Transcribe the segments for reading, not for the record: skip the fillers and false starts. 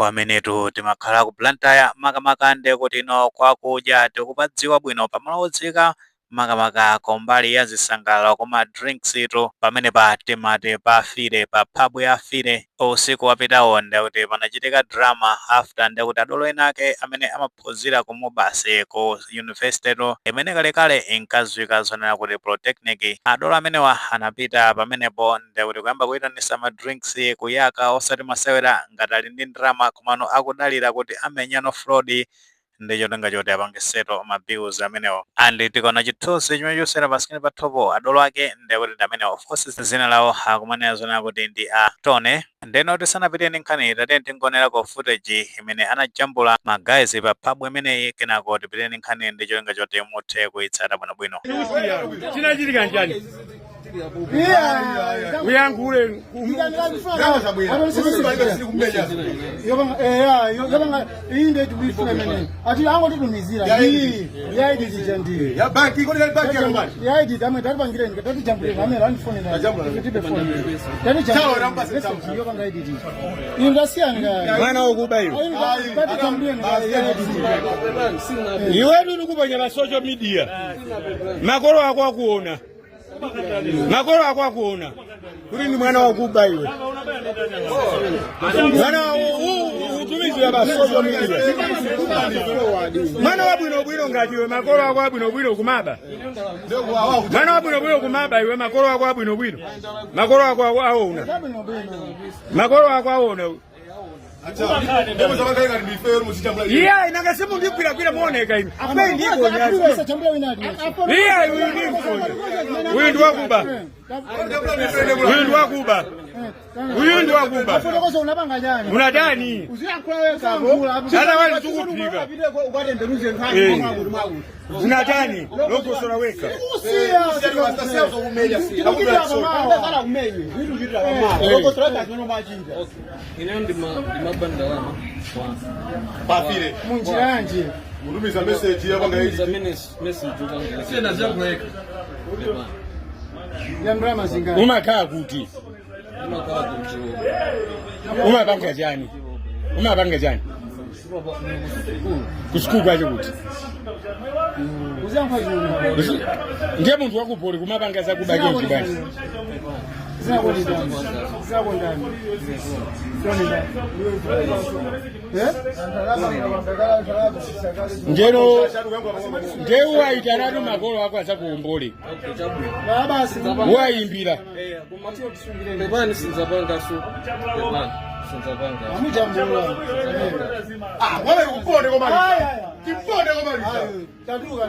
Kwamenetu timakhala ku Blantyre, makamaka ndekuti ino kwakudya tikupadziwa bwino pamalo odziwika makamaka kumbali ya zisangalalo koma drinks itu pamenepa timati pa Fire, pa pub ya Fire. Usiku wapitawo ndekuti panachitika drama after ndekuti adolo ena ake amene amaphunzira ku MUBAS, ku university to imene kalekale inkadziwika zonena kuti Polytechnic. Adolo amenewa anapita pamenepo ndekuti kuyamba kuyitanisa ma drinks, kuyaka osati masewera, ngati ali ndi ndalama, komano akudalira kuti amenyano fraud ndi cholinga choti apange settle ma bills amenewo. And tikaona chithunzi chimene chosera pa screen pathopo, adolo ake ndekuti ndi amenewo. Of course, zina lawo akumanena zonena kuti ndi a Tony. Ndeno tisanapite ndi nkhani, tate tingonerako footage imene anajambula ma guys pa pub imeneyi, kenako tipite ndi nkhani ndi cholinga choti muthe kuyitsata bwinobwino. Chinachitika njani? Uyankhule. Yopanga iyi nde tikuifuna imene ati angotitumizira iyi yaiditija ndiye Ya banki kodi kali banki ya mbali. Yaiditi amwe tatipangireni, tatijambuleni amene andifonera tipe foni. Chawa, nambasa chawa. Yopanga iditi iyi ndasiyani kaya. Mwana wokuba iwe. Tatijambuleni yaiditi. Iwetu tikuponya pa social media, makolo ako akuona, makolo ako akuona kuti ndi mwana wakuba iwe, mwana utumizira pa social media. Mwana wabwinobwino ngati iwe, makolo ako abwinobwino, kumaba. Mwana wabwinobwino kumaba iwe, makolo ako abwinobwino, makolo ako aona, makolo ako aona. Ndipo zamanga ngati ndife muchitambula. Iya, inanga simundigwiragwira, muoneka inu ape ndikonyazi. Iya, uyu ndi mkonya, uyu ndi wakuba, uyu ndi wakuba, uyu ndi wakuba. Afotokoza unapanga chani? Unatani? Sasa wali tukuphika. Eh. Unatani? Logosola weka. Usiya. Kumenya. Ineyo ndimaba ndalama. Pafire. Munjira yanji? Mutumiza message yapanga Atumiza iyi. Message upanga Ya ndalama zingati? Umakhala kuti? Ndimakhala kuchiwo. Umapanga chani? Umapanga chani? Kusukulu kwache kuti? Uziyankha chuma. Ndiye munthu wakupoli kumapanga zakuba chenji basi. Zinakondani? Zinakondani? Tony ndani? Eh? Njero ndiye uwayitanatu makolo ako azakuombole. Okay, chabwino. Basi. Uwayimbira. Pepani, sinzapangaso. Pepani, sinzapanga. Amujambula. Ah, wewe uponde kwa mali. Aya. Tiponde kwa mali. Tatuka.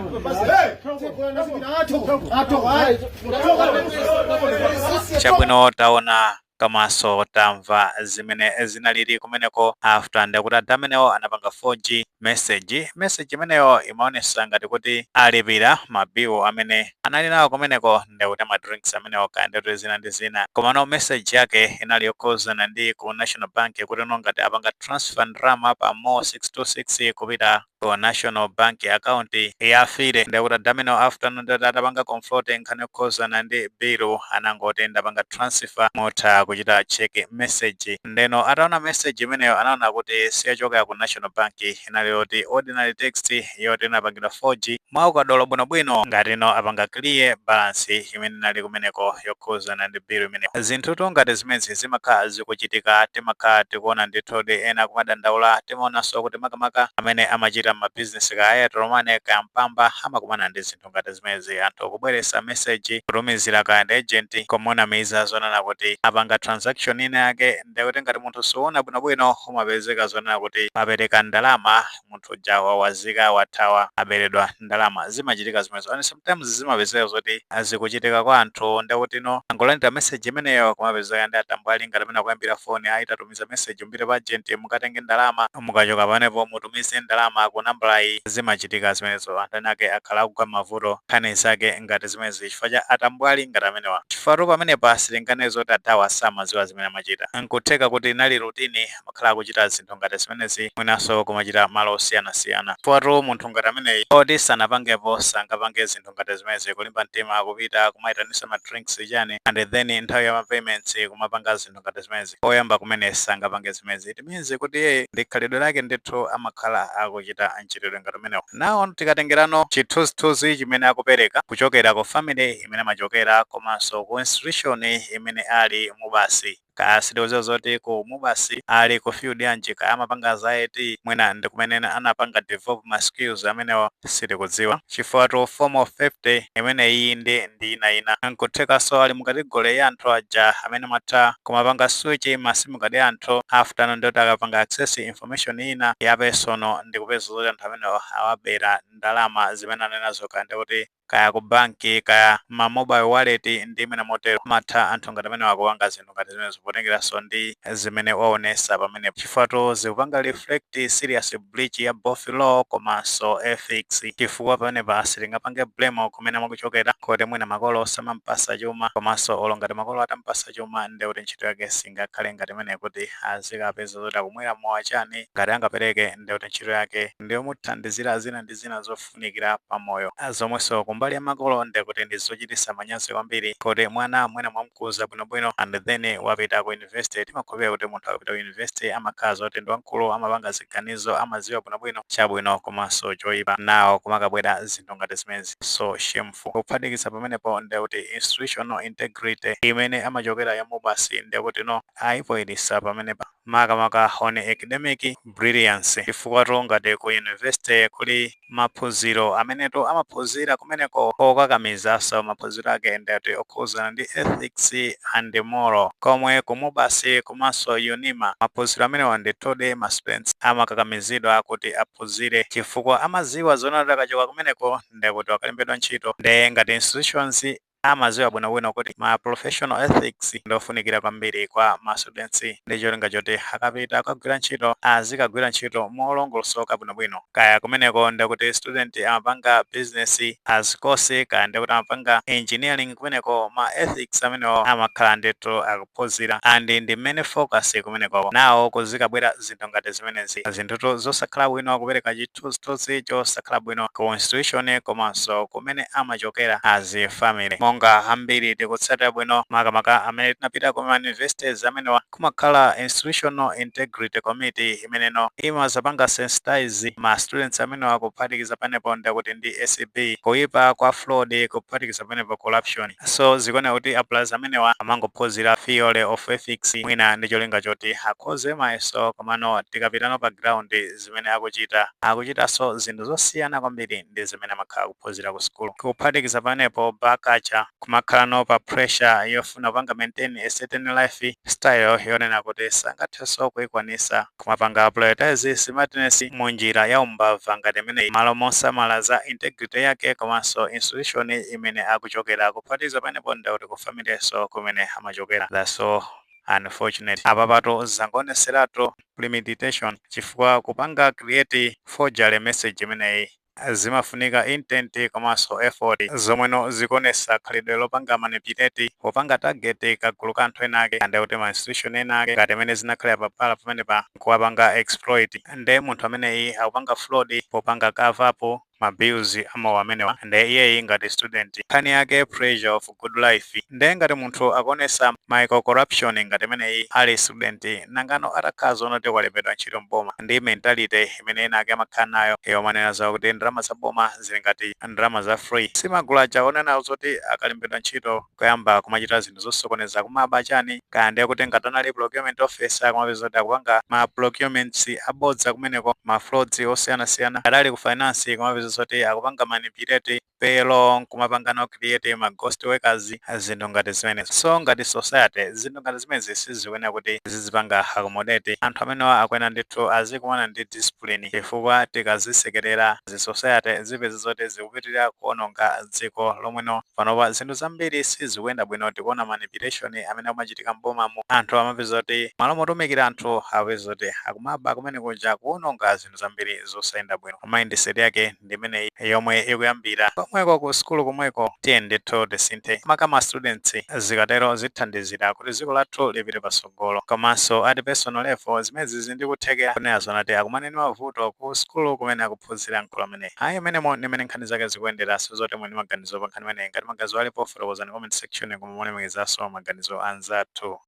Basi. Chabwino, taona komanso tamva zimene zinalili kumeneko after ndekuti anthu amenewo anapanga 4G message. Message imeneyo imaonesa ngati kuti alipira ma bill amene anali nawo kumeneko, ndekuti ma drinks amenewo kaya ndekuti zina ndi zina, komano message yake inali yokhuzana ndi ku National Bank, kuti no ngati apanga transfer ndalama pa mo 626 kupita ku National Bank account ya Fire. Ndekuti anthu amenewo after ndekuti atapanga confront nkhani yokhuzana ndi bill, anangoti ndapanga transfer, mutha kuchita check message. Ndeno ataona message imeneyo, anaona kuti siyachoka ku National Bank, inali yoti ordinary text yoti inapangidwa 4G mwaukadolo bwinobwino, ngati ino apanga clear balance imene inali kumeneko yokhuzana ndi bill imeneyo. Zinthutu ngati zimenezi zimakhala zikuchitika, timakhala tikuona ndithudi ena kumadandaula. Timaonanso kuti makamaka amene amachita mabizinesi ka Airtel Money, ka Mpamba, amakumana ndi zinthu ngati zimenezi, anthu kubweresa message kutumizira kaya ndi agent, kumunamiza zonena kuti apanga transaction ina yake. Ndekuti ngati munthu suona bwinobwino, umapezeka zonena kuti apereka ndalama, munthu uja wawazika, wathawa, aberedwa ndalama. Zimachitika zimenezo, and sometimes zimapezeka zoti zikuchitika kwa anthu, ndekuti no angolandira message imeneyo, kumapezeka ndi atambwali ngati amene akuyambira foni, aitatumiza message, mupite pa agent mukatenge ndalama, mukachoka pamenepo mutumize ndalama ku Ku nambalayi zimachitika zimenezo. Anthu ena ake akhala akugwa mavuto nkhani zake ngati zimenezi chifukwa cha atambwali ngati amenewa. Chifukwa pamenepa sitinganene zoti adawa samadziwa zimene amachita. Nkutheka kuti inali routine, amakhala akuchita zinthu ngati zimenezi, mwinanso kumachita malo osiyanasiyana. Chifukwa munthu ngati ameneyi oti sanapangepo, sangapange zinthu ngati zimenezi, kulimba mtima kupita kumayitanisa ma drinks chani, and then nthawi ya ma payments kumapanga zinthu ngati zimenezi. Oyamba kumene sangapange zimenezi. It means kuti iye ndi khalidwe lake ndithu, amakhala akuchita mchitidwe ngati umenewo. Nawo tikatengerano chithunzithunzi chimene akupereka kuchokera ku family imene amachokera komanso ku institution imene ali, MUBAS, kaya sitikudziwa zoti ku MUBAS ali ku field yanji, kaya amapanga za IT, mwina ndi kumene anapanga develop ma skills amenewo, sitikudziwa, chifukwa to form of 50 imene iyi ndi ina ina. Nkuthekanso ali mu category ya anthu aja amene amatha kumapanga switch ma SIM card ya anthu, after ndoti akapanga access information ina ya personal, ndikupeza zoti anthu amenewo awabera ndalama zimene anenazo, kaya ndikuti kaya ku banki, kaya ma mobile wallet ndi imene motero. Amatha anthu ngati amene akupanga zinthu ngati zimenezo, potengeranso ndi zimene waonesa pamenepo, chifukwa zikupanga reflect serious breach ya both law komanso ethics. Chifukwa pamenepa sitingapange blame kumene amakuchokera, kuti mwina makolo samampasa chuma, komanso olo ngati makolo atampasa chuma, ndi kuti ntchito yake singakhale ngati imene kuti azikapeza zoti akumwera mowa chani. Ngati angapereke, ndi kuti ntchito yake ndiyomuthandizira zina ndi zina zofunikira pamoyo. Zomwenso kumbali ya makolo ndikuti ndi zochititsa manyazi kwambiri, kuti mwana mwina mwamkuza bwinobwino and then wapita ku university. Timakhulupirira kuti munthu akapita ku university amakhala zoti ndi wamkulu, amapanga ziganizo, amadziwa bwinobwino chabwino komanso choyipa. Nawo kumakabwera zinthu ngati zimenezi, so shameful. Kuphatikiza pamenepo, ndikuti institutional integrity imene amachokera ya MUBAS, ndikuti no, ayipoyirisa pamenepa, makamaka on academic brilliance, chifukwa ngati ku university kuli maphunziro ameneto amaphunzira kumeneko okakamizaso, maphunziro ake ndati okhuzana ndi ethics and moral, komwe ku MUBAS komanso UNIMA maphunziro amenewa ndithudi ma students amakakamizidwa kuti aphunzire, chifukwa amaziwa zoona kuti akachoka kumeneko ndikuti wakalembedwa ntchito. Nde ngati institutions amaziwa bwinobwino kuti ma professional ethics ndofunikira kwambiri kwa ma students, ndi cholinga choti akapita akagwira ntchito azikagwira ntchito molongosoka bwinobwino. Kaya kumeneko ndikuti student amapanga business as course, kaya ndikuti amapanga engineering, kumeneko ma ethics amenewo amakhala ndithu akuphunzira and ndi mmene focus kumeneko. Nawo kuzikabwera zinthu ngati zimenezi, zinthuto zosakhala bwino, kupereka chithunzithunzi chosakhala bwino ku institution komanso kumene amachokera as a family. Monga ambiri tikutsatira bwino, makamaka amene tinapita ku universities amenewa, kumakhala institutional integrity committee imeneno imazapanga sensitize ma students amenewa, kuphatikiza panepo ndakuti ndi ACB, kuyipa kwa fraud, kuphatikiza panepo corruption. So zikuoneka kuti aplazi amenewa amangophunzira theory of ethics, mwina ndi cholinga choti akhoze mayeso, komano tikapitano pa ground, zimene akuchita, akuchitanso zinthu zosiyana kwambiri ndi zimene amakhala kuphunzira ku sukulu. Kuphatikiza panepo bakacha kumakhala pa pressure yofuna kupanga maintain a certain life style yonena kuti sangathenso kuyikwanisa, kumapanga prioritize smartness mu njira ya umbava ngati imeneyi, malo mosamala za integrity yake komanso institution imene akuchokera, kuphatikiza panepo ndikuti ku familyenso kumene amachokera. That's so unfortunate. Apa pato zangoneseratu premeditation, chifukwa kupanga create forgery message imeneyi zimafunika intent komanso effort, zomweno zikuonesa khalidwe lopanga manipulate popanga target kagulu ka anthu ena ake, ande kuti ma institution ena ake ngati amene zinakhalira papala pamenepa nkuwapanga exploit. Nde munthu ameneyi akupanga fraud popanga cover up ma bills amawo amenewa. Nde iyeyi ngati student, nkhani yake pressure of good life. Nde ngati munthu akuonesa micro corruption ngati imeneyi ali student, nangano atakhala zonoti walembedwa ntchito mboma, ndi mentality imene ena ake amakhala nayo yomanena za kuti ndalama za boma zili ngati ndalama za free, simagulu aja onena zoti akalembedwa ntchito kuyamba kumachita zinthu zosokoneza, kumaba chani, kaya ndiye kuti ngati anali procurement officer, kumapeza kuti akupanga ma procurements abodza kumeneko, ma frauds osiyanasiyana, adali ku finance, kumapeza zoti akupanga manipulate. Payroll nkumapangano create ma ghost workers, zinthu ngati zimene. So ngati society, zinthu ngati zimenezi sizikuyenera kuti zizipanga accommodate. Anthu amenewa akuyenera ndithu azikumana ndi discipline, chifukwa tikazisekerera zi society zipeza zoti zikupitirira kuononga dziko lomweno. Panopa zinthu zambiri sizikuyenda bwino. Tikuona manipulation amene akumachitika mbomamo. Anthu amapeza kuti malo motumikira anthu, apeza kuti akumaba kumene kuja, kuononga zinthu zambiri zosayenda bwino. Mindset yake ndi imeneyi yomwe ikuyambira komweko ku sukulu komweko. Tiye ndithu tisinthe, makama students. Zikatero zithandizira kuti dziko lathu lipite patsogolo. Komanso at personal level, zimene zindikuthekera kunena zonati akumane ndi mavuto ku sukulu kumene akuphunzira mkulu ameneyi. Ayi, amenemo ndimene nkhani zake zikuyendera. Sizoti mwini maganizo pa nkhani imeneyi. Ngati maganizo alipo, fotokozani comment section, koma mulemekezanso maganizo anzathu.